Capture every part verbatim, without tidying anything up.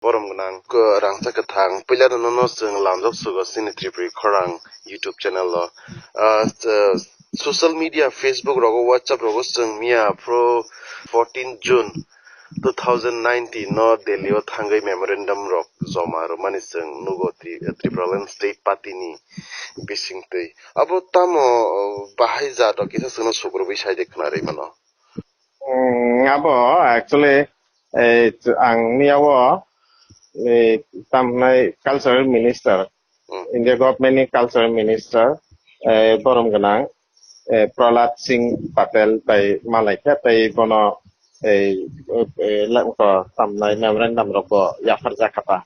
Borom gwnang, ko-, rangchak kwthang. Puilano nono chwng lamjak sugo chini Tripuri khorang YouTube channel o. Ah, s-, social media, Facebook rogo, WhatsApp rogo chwng miya phro fourteen June two thousand nineteen no Delhi o thangwi memorandum rok joma rwmani chwng nugo Tri-, Tripuraland State Party ni bisingtwi. Abo tamo, oh, bahai jat rok kisa chwngno sukrubwi saide khwnarwi mano. Mm, abo actually, eh, ang miyao, eh, tamhnai cultural minister, Mm. India government ni cultural minister, eh, borom gwnang, eh, Prahlad Singh Patel bai malaikha, tei bono, eh, eh, la-, ko tamnai memorandum rok bo yapharjak kha ta.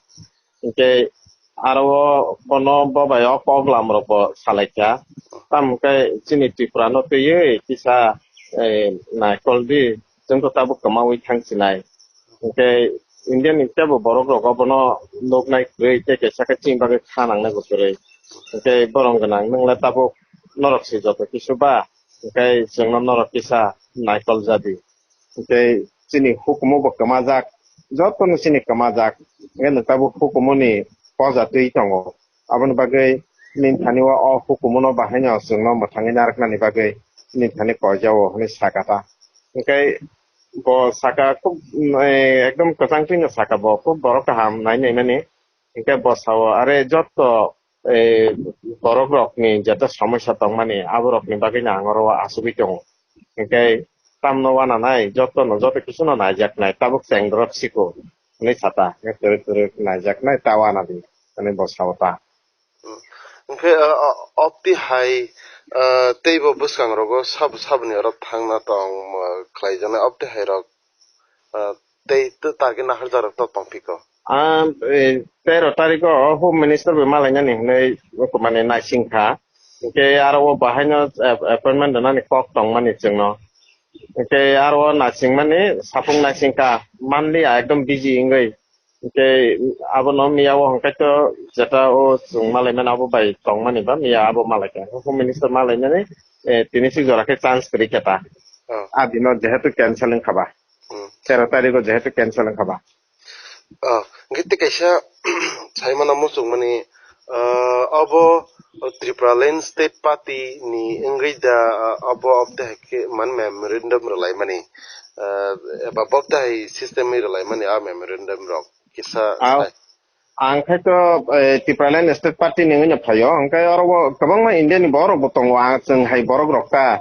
Hinkhe aro o bono bo bai o koklam rok bo salaikha. Tamo khe chini Tripura no twiwi kisa, eh, naikol di, chwng to tabuk kwmawi thang sinai. Hinkhe India ni teibo borok rok obono nuknai kwrwi tei kaisa khe chini bagwi kha nangnai bo kwrwi. Hinkhe borom gwnang nwng le tabuk norok se joto kisu ba, hinkhe chwngno norok kisa naikol jadi. Hinkhe chini hukumu bo kwmajak, jotono chini kwmajak. Hinkhe nwng tabuk hukumuni poja twi tongo. Aboni bagwi nini thani o, o hukumuno bahaino chwngno mwthangwi narwknani bagwi nini thani koijao hwnwi saka ta. Hinkhe bo saka khub, eh, ekdom kwchang twino saka bo, khub borok kaham nai naimani. Hinkhe bo sao, are joto, eh, borok rokni jeta somosya tongmani, aborokni bagwino ang oro o achugwi tongo. Hinkhe tamno wananai, jotono, joto kisuno naijaknai, tabuk chengdorop siko hwnwi sata, hinkhe twrwk twrwk naijaknai, ta wanadi hwnwi bo sao ta. Hmm. Hinkhe, uh, uh, opti hai, uh, teibo bwskangrogo sabo saboni oro thangna tong, uh, khlaijaknai opti hai rok, uh, tei t-, target naharjak rok to tongphiko. Ah, eh, tero tariko Home Minister bai malainani hinwi mane naisingkha. Hinkhe aro o bahaino, eh, appointment rwnani kok tongmani chwngno. Hinkhe aro o naisingmani sapung naisingkha, manliya ekdom busy wngwi. Hinkhe abono miya o hinkhe to jeta o chwng malaimani abo bai tongmani ba miya abo malaikha. Home Minister malainani, eh, tini si jora khe chance kwrwi khe ta. Oh. A dino jehetu cancel wngkha ba. Hmm. Tero tariko jehetu cancel wngkha ba. Oh, hinkhe tei kaisa saimano muchungmani, ah, abo Tripuraland State Party ni wngwi da, ah, abo, abo de hai khe man memorandum rwlaimani, ah, eba bo de hai system wi rwlaimani a memorandum rok kisa. Aw. Sai. Ang khai to, eh, Tipraland State Party ni wngwi phaio, hwnkhe oro bo kwbangma India ni borok bo tongo, ang chwng hai borok rok ta.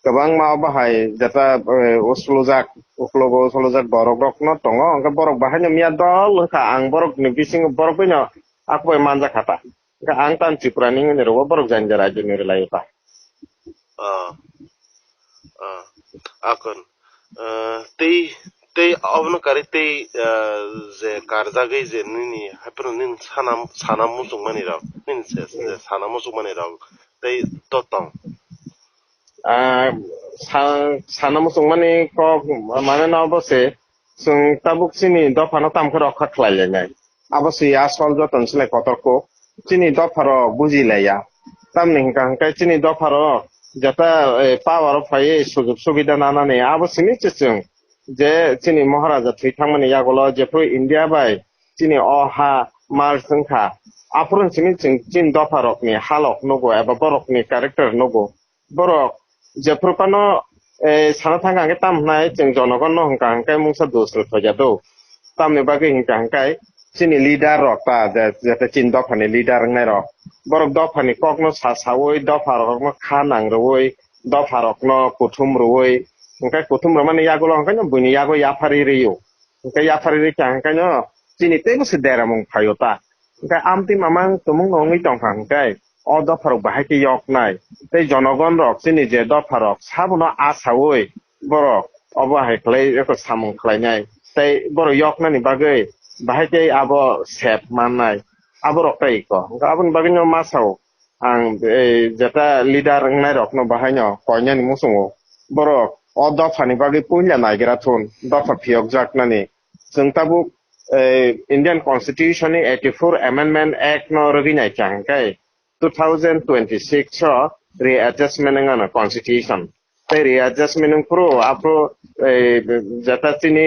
Kwbangma obo hai jeta, eh, uslujak, uklogo uslujak borok rok no tongo, hwnkhe borok bahai no miya dol wngkha, ang borok ni bisingo borok bai no akbai manjak kha ta. Hwnkhe ang tan Tripura ni wngwi rw o borok jani jani raijoni rwlai o ta. Ah, ah, akon. Ah, tei, tei obono karwi tei, ah, je karjagwi je nini haiphano nini sana, sana muchungmani rok, nini se, je sana muchungmani rok tei to tong. Ah, sa-, sana muchungmani kok mane no bo se, chwng tabuk chini dophano tamkhe rokha khlai lainai. Abo se asol joto ni slai kotor kok. Chini dopha rok buji laiya. Tamni hwnkha hwnkhe chini dopha rok jeta, eh, power o phaiwi sujuk subida nanani abo simi se chwng je chini Maharaja thwi thangmani yagulo jephru India bai chini o ha merge wngkha. Aphuru simi chwng chini dopha rokni halok nugo eba borokni character nugo. Borok jephru phano, eh, sana thangkha hwnkhe tamo hwnai chwng jonogon no hwnkha hwnkhe mungsa dos rw thokya do. Tamni bagwi hwnkha hwnkhe chini leader rok ta je, jete chini dophani leader wngnai rok. Borok dophani kokno sa saui, dopha rokno kha nang rwui, dopha rokno kuthum rwui, hwnkhe kuthum rwmani yagulo hwnkhe no buini yago yaphari rw-o. Hwnkhe yaphari rwkha hwnkhe no chini teibo se deramung phaio ta. Hwnkhe amtwi mamang tumung no wngwi tongkha hwnkhe o dopha rok bahai khe yoknai. Tei jonogon rok chini je dopha rok sabono asaui borok obo hai khlai eko samung khlainai. Tei borok yoknani bagwi bahai tei abo sep mannai. Abo rok tei eko. Hwnkhe aboni bagwi no ma sao. Ang, eh, jeta leader wngnai rokno bahaino koinani muchungo. Borok o dophani bagwi puila naigra thun, dopha phiyokjaknani. Chwng tabuk, eh, Indian Constitution ni eighty-four Amendment Act no rwgwi naikha hwnkhe two thousand twenty-six o readjustment wngano Constitution. Tei readjustment wng phuru aphuru, eh, jeta chini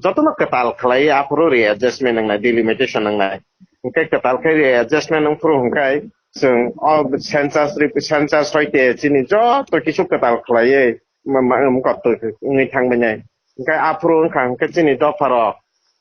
jotono kwtal khlai aphuru readjustment wngnai, delimitation wngnai. Hwnkhe kwtal khe readjustment wng phuru hwnkhe chwng o census rep-, census hoite chini joto kisu kwtal khlaiwi ma-, ma-, wng kottwi wngwi thangbainai. Hwnkhe aphuru wngkha hwnkhe chini dopharok,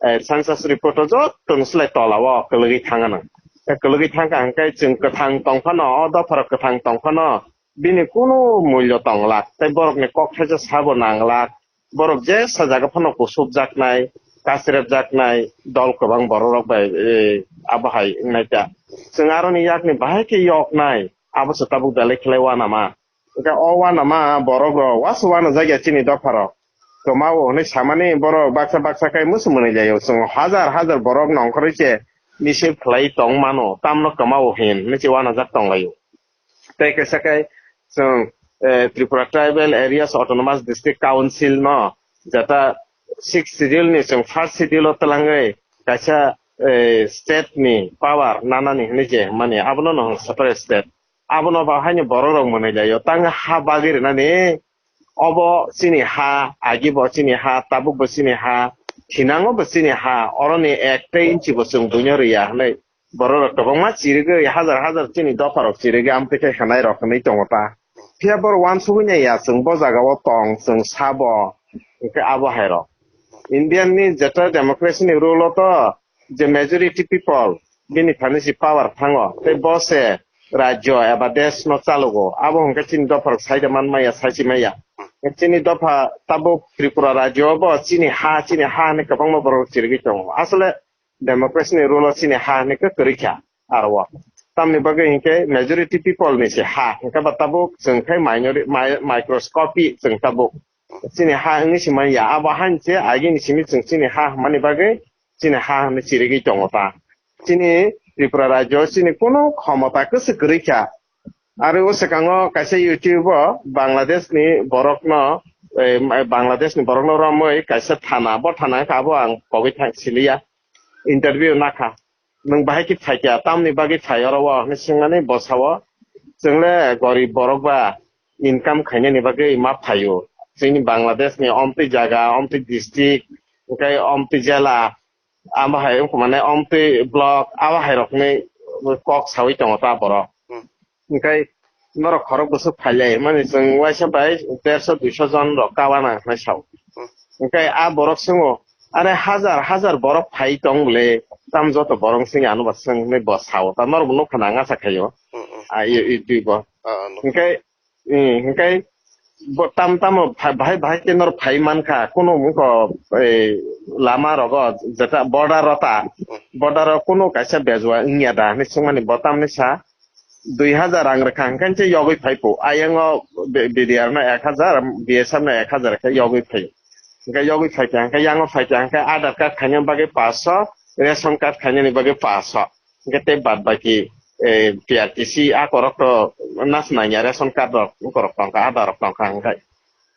eh, census report o joto no slai tola o kwlwgwi thang anw. Kwlwgwi thangkha hwnkhe chwng kwthang tongphano, o dopharok kwthang tongphano, bini kunu mulyo tongla, tei borokni kok thaisa sabo nangla, borok jesa jaga phano kusupjaknai, kasrepjaknai, dol kwbang bororok bai, eh, abo hai wngnai ta. Chwng aroni yakni bahai khe yoknai, abo se tabuk belai khlai uanama. Hwnkhe o uanama borok rok uasu uanajak ya chini dopha rok. Kwma o hwnwi samani borok baksa baksa khai musu mwnwi lai o. Chwng hajar hajar borok nongkhorwi se misip khlai tong mano, tamno kwma o hin hwnwi se uanajak tong lai o. Tei kaisa khe chwng, eh, Tripura Tribal Areas Autonomous District Council no jeta sixth schedule ni chwng first schedule o twlangwi kaisa, eh, state ni power nanani hwnwi je mani abono no separate state. Abono ba haino borok rok mwnwi lai o tang ha bagwi rwnani obo chini ha, agi bo chini ha, tabuk bo chini ha, thinango bo chini ha, oroni ekta inchi bo chwng buino rwya hwnwi borok rok kwbangma chirigwi hajar hajar chini dopha rok chirigwi amtwi khe hwnai rok hwnwi tongo ta. Phiya borok uansugwi naiya chwng bo jaga o tong, chwng sabo, hwnkhe abo hai rok. Indian ni jeta democracy ni rule o to je majority people bini thani si power thango, tei bo se rajyo eba desh no chalogo, abo hwnkhe chini dopha rok saida man maya, saisi maya. Chini dopha tabuk Tripura rajyo bo chini ha, chini ha hinwi kwbangma borok chirigwi tongo. Asole democracy ni rule o chini ha hinwi khe kwrwi kha aro o. Tamni bagwi hinkhe majority people ni se ha, hinkhe ba tabuk chwng khai minori-, mi-, microscopy chwng tabuk. Chini ha wngwi se manya, abo hainse agini simi chwng chini ha hwnmani bagwi chini ha hwnwi chirigwi tongo ta. Chini Tripura rajyo chini kunu khomota kwswk kwrwi kha. Aro o swkango kaisa YouTube o Bangladesh ni borokno, eh, Bangladesh ni borokno romwi kaisa thana, bo thana wngkha abo ang kogwi thang siliya, interview nakha. Nwng bahai khe phaikha, tamni bagwi phai oro o? Hwnwi swngmani bwsao, chwng le gorib borok ba, income khainani bagwi ma phaio. Chini Bangladesh ni omtwi jaga, omtwi district, hwnkhe omtwi jela, abo hai wngkha mane omtwi block, abo hai rokni kok sawi tongo ta borok. Hmm. Hwnkhe norok khorok bwswk phailai mani chwng waisa bai derso duiso jon rok kawana hwnwi sao. Hmm. Hwnkhe a borok swngo, "Are hajar hajar borok phai tong bwle, tam joto borok swngi ano ba swng," hwnwi bo sao. Ta norok bo nukha na ang acha khaio. Hmm, hmm. A, i, i, twi bo. Ah, ah, nukha. Hwnkhe, i, hwnkhe bo tam tamo pha-, bahai bahai khe norok phai mankha, kunu wngkha, eh, lama rogo jeta border rota, hmm, border o kunu kaisa bejua wngya da hwnwi swngmani bo tamni sa. Dui hajar rang rwkha, hwnkhe se yogwi phai phu. Ayang o B-, B D R no ek hajar, B S F no ek hajar khe yogwi phai. Hwnkhe yogwi phai kha, hwnkhe yang o phai kha, hwnkhe Aadhaar card khaina bagwi paanch sho, ration card khainani bagwi paanch sho. Hwnkhe tei baad baki, eh, P R T C a korok to nas nangya, ration card rok, korok tongkha, Aadhaar rok tongkha, hwnkhe.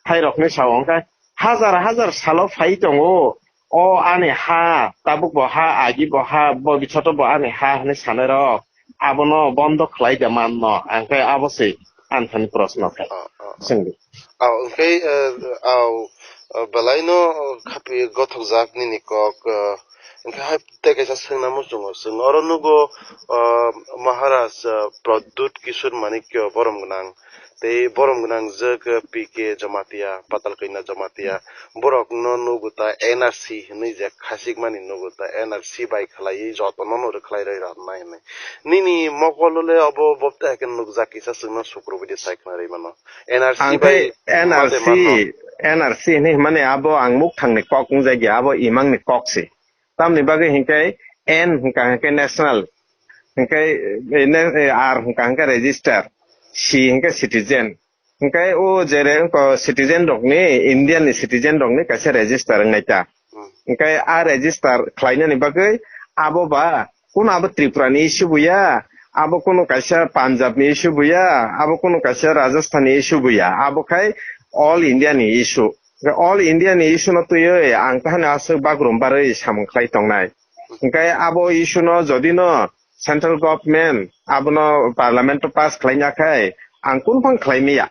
Hai rokni sao hwnkhe hajar hajar salo phai tongo. O ani ha, tabuk bo ha, agi bo ha, bo bichoto bo ani ha hwnwi sanai rok. Abono bondo khlai de manno, ang khe abo se ang thani proshno khe. Oh, oh, oh. Swngdi. Oh, hwnkhe, eh, oh, oh, belai no, oh, khapi gothokjak nini kok, eh, hwnkhe hai tei kaisa swngna muchungo. Chwng oro nugo, eh, Maharaj, eh, Pradyut Kishore Manikya borom gwnang. Tei borom gwnang jwk, eh, P K Jamatia, Patal Kanya Jamatia. Borok no nugo ta N R C hwnwi je khachikmani nugo ta N R C bai khlaiwi joto no no rwkhlai rwi rwnai hwnwi. Nini mokol le obo bo ta khe nukjak kisa chwngno sukru bidi sai khna rwi mano. N R C ang bai tei N R C, mate mano. N R C hwnwi hwnmani abo ang mukthangni kok wngjakya, abo imangni kok se. Tamni bagwi hinkhe N hwnkha hinkhe national, hinkhe, eh, ne-, eh, R hwnkha hinkhe register, C hinkhe citizen. Hinkhe o jere wngkha citizen rokni, Indian ni citizen rokni kaisa register wngnai ta. Hmm. Hinkhe a register khlainani bagwi abo ba kuno abo Tripura ni issue buya, abo kuno kaisa Punjab ni issue buya, abo kuno kaisa Rajasthan ni issue buya, abo khai all India ni issue. All India ni issue no twiwi ang tahani aswk bagrum barwi samung khlai tongnai. Hinkhe abo issue no jodi no central government abono parliament o pass khlaina khai ang kunphang khlai maya.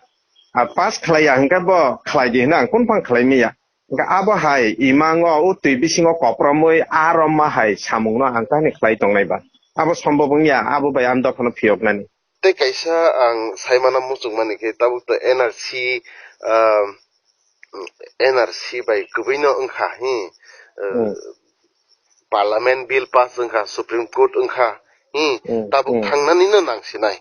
A pass khlaiya hwnkhe bo khlai di hwnwi ang kunu phang khlai manya. Hwnkhe abo hai imango o twi bisingo kopromwi a romma hai samungno ang tahini khlai tongnai ba. Abo sombab wngya, abo bai ang dophano phiyoknani. Tei kaisa ang saimano muchungmani khe tabuk to N R C, ah, N R C bai kwbwino wngkha, hi, eh, Hmm. Parliament bill pass wngkha, Supreme Court wngkha, hi, Hmm, tabuk hmm. thangnanino nangsinai.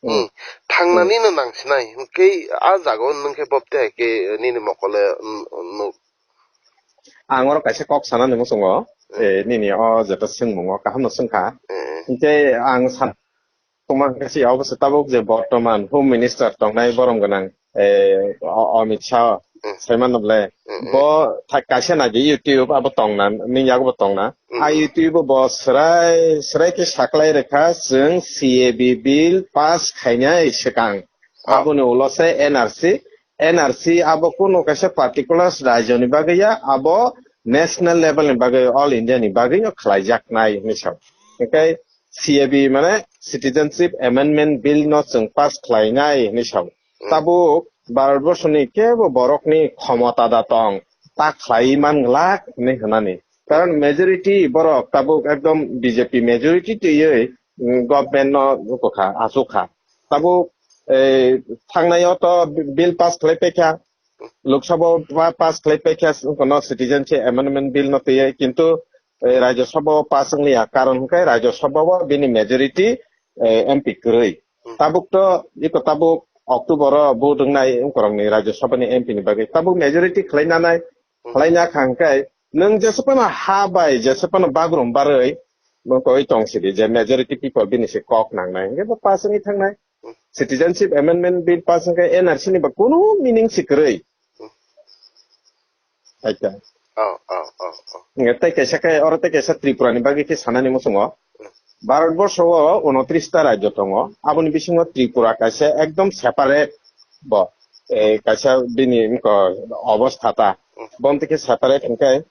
Hmm. Hmm. Thangnanino nangsinai, hwnkhe a jagao nwng khe bobte hai khe nini mokole, mm, nuk. Ang oro kaisa kok sanani muchungo, Hmm. eh, nini o jeta swngmungo kahamno swngkha. Hmm. Hwnkhe ang san-, tongma hwnkhe se obo se tabuk je bortoman Home Minister tongnai borom gwnang, eh, O-, Amit Shah, Mm. Saiman Noble, Mm, mm. Bo tha-, kaisa naidi YouTube abo tongna, nini yago bo tongna. Mm. A YouTube bo srai, srai khe saklai rwkha, chwng C A B bill pass khainai swkang. Oh. Aboni ulo se N R C, N R C abo kuno kaisa particular rajyoni bagwi ya, abo national level ni bagwi, all India ni bagwi no khlaijaknai hinwi sao. Hwnkhe C A B mane Citizenship Amendment Bill no chwng pass khlainai hinwi sao. Hmm. Tabuk Bharat borsoni kebo borokni khomota da tong, ta khlai man glak hinwi hwnani. Karon majority borok tabuk ekdom B J P majority twiwi, mm, government no ukokha, achukha. Tabuk, eh, thangnai o to bill pass khlai paikha, Lok Sabha o pa-, pass khlai paikha, kono Citizenship Amendment Bill no twiwi, kintu, eh, Rajya Sabha o pass wngliya, karon hwnkhe Rajya Sabha o bini majority, eh, M P kwrwi. Hmm. Tabuk to, iko tabuk October o vote wngnai wngkorokni Rajya Sabha ni M P ni bagwi. Tabuk majority khlai nanai, Hmm. khlai na kha hwnkhe, nwng jesa phano ha bai, jesa phano bagrum barwi, nwng tongwi tong sidi je majority people bini se kok nangnai, hwnkhe bo pass wngwi thangnai. Hmm. Citizenship Amendment Bill pass wngkhe N R C ni ba kunu meaning se kwrwi. Hmm. Acha. Oh, oh, oh, oh. Nge tei kaisa khe, oro tei kaisa Tripura ni bagwi khe sanani muchungo. Hmm. Bharat borsho o unotris ta rajyo tongo. Aboni bisingo Tripura kaisa ekdom separate bo. Eh, kaisa bini wngkha obostha ta. Hmm. Bo wngkha khe separate hwnkhe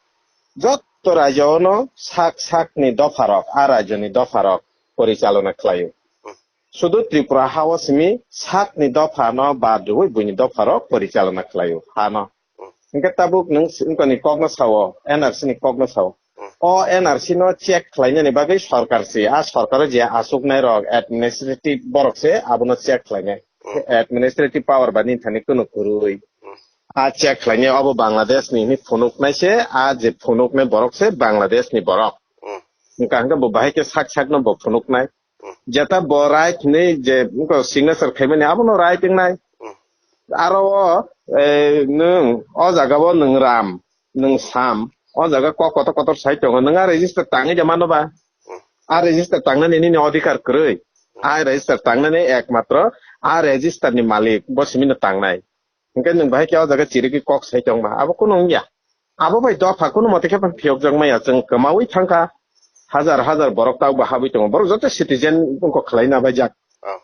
jotto rajyo no sak sak ni dopha rok, a rajyo ni dopha rok porichalona khlaio. Hmm. Sudu Tripura ha o simi sak ni dopha no bad rwui buini dopha rok porichalona khlaio ha no. Hmm. Hwnkhe tabuk nwng s-, wngkha ni kok no sao, N R C ni kok no sao. Hmm. O N R C no check khlainani bagwi sorkar se, a sorkar o je achuknai rok administrative borok se abono check khlainai. Hmm. Administrative power ba nini thani kunu kwrwi. Hmm. A check khlainai obo Bangladesh ni hinwi phunuknai se, a je phunuknai borok se Bangladesh ni borok. Hmm. Hwnkha hwnkhe bo bahai khe sak sak no bo phunuknai. Hmm. Jeta bo right hinwi je wngkha signature khaimani abono right wngnai. Hmm. Aro o, eh, nwng o jaga o nwng ram, nwng sam, o jaga kok kotor kotor sai tongo, nwng a register tangwi de mano ba? Hmm. A register tangnani nini odhikar kwrwi. Hmm. A register tangnani ekmatro a register ni malik bo simino tangnai. Hwnkhe nwng bahai khe o jaga chirigwi kok sai tongma, abo kunu wngya. Abo bai dopha kunu mote khe phano phiyokjak maya, chwng kwmaui thangkha. Hajar hajar borok tabukbo habwi tongo, borok joto citizen wngkha khlaina baijak. Oh.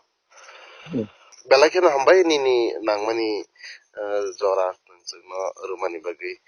Hmm. Belai kheno hambai nini nangmani, eh, jora chwngno rwmani bagwi.